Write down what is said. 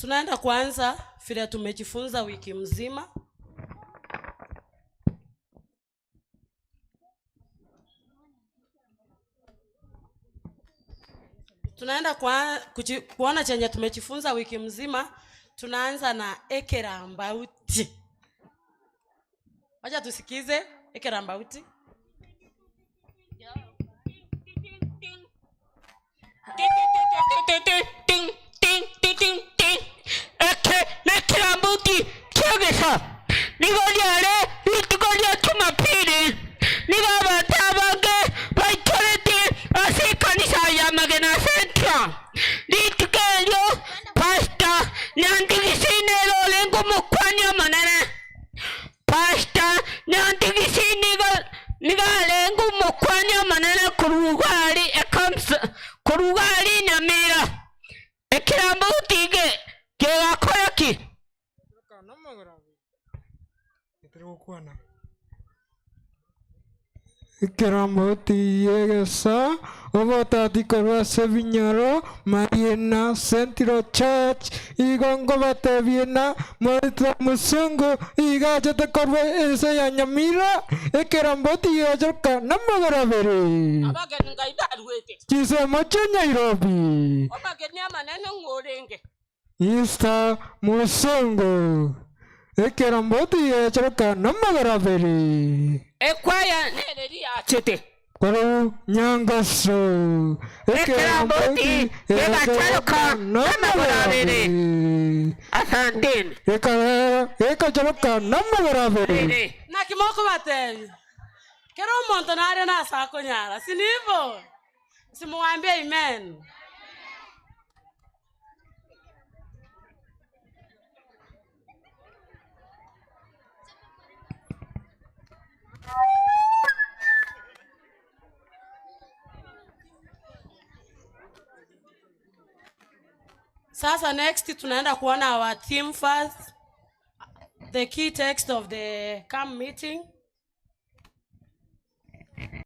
Tunaenda kuanza vile tumejifunza wiki mzima. Tunaenda kwa, kuji, kuona chenye tumejifunza wiki mzima. Tunaanza na ekerambauti. Wacha tusikize ekerambauti. Eke nekerambuti ki'egesa, nigo riare rituko ria Jumapili, nigo abanto abange baichorete ase ekanisa ya Magena Central. Rituko erio Pastor Nyandigisi nere orenge omokuani omonene. Pastor Nyandigisi nigo nigo arenge omokuani omonene korwa iga aria ekamsa korwa iga aria Nyamira. Ekerambuti eke kegakora ki? Ekerambuti y'egesa, obotati korwa ase ebinyoro, Mariena Central Church, igo nkobatebie na Martha Musungu iga achete korwa ense ya Nyamira, ekerambuti gegachoka namagoro abere. Abageni ngai baruete. Chinsemo chia Nairobi. Amageni amanene ng'o orenge. Easter Mosongo, ekerambauti gegacharoka namagoro abere. Ekwaya nereri yachete. Korwa Nyangaso, Ekerambauti gegacharoka namagoro abere. Asanteni. Gegacharoka namagoro abere. Naki mokobatebia? Kera omonto nare nase akonyara, sinibo? Simwambie amen. Sasa next tunaenda kuona our theme first, the key text of the camp meeting.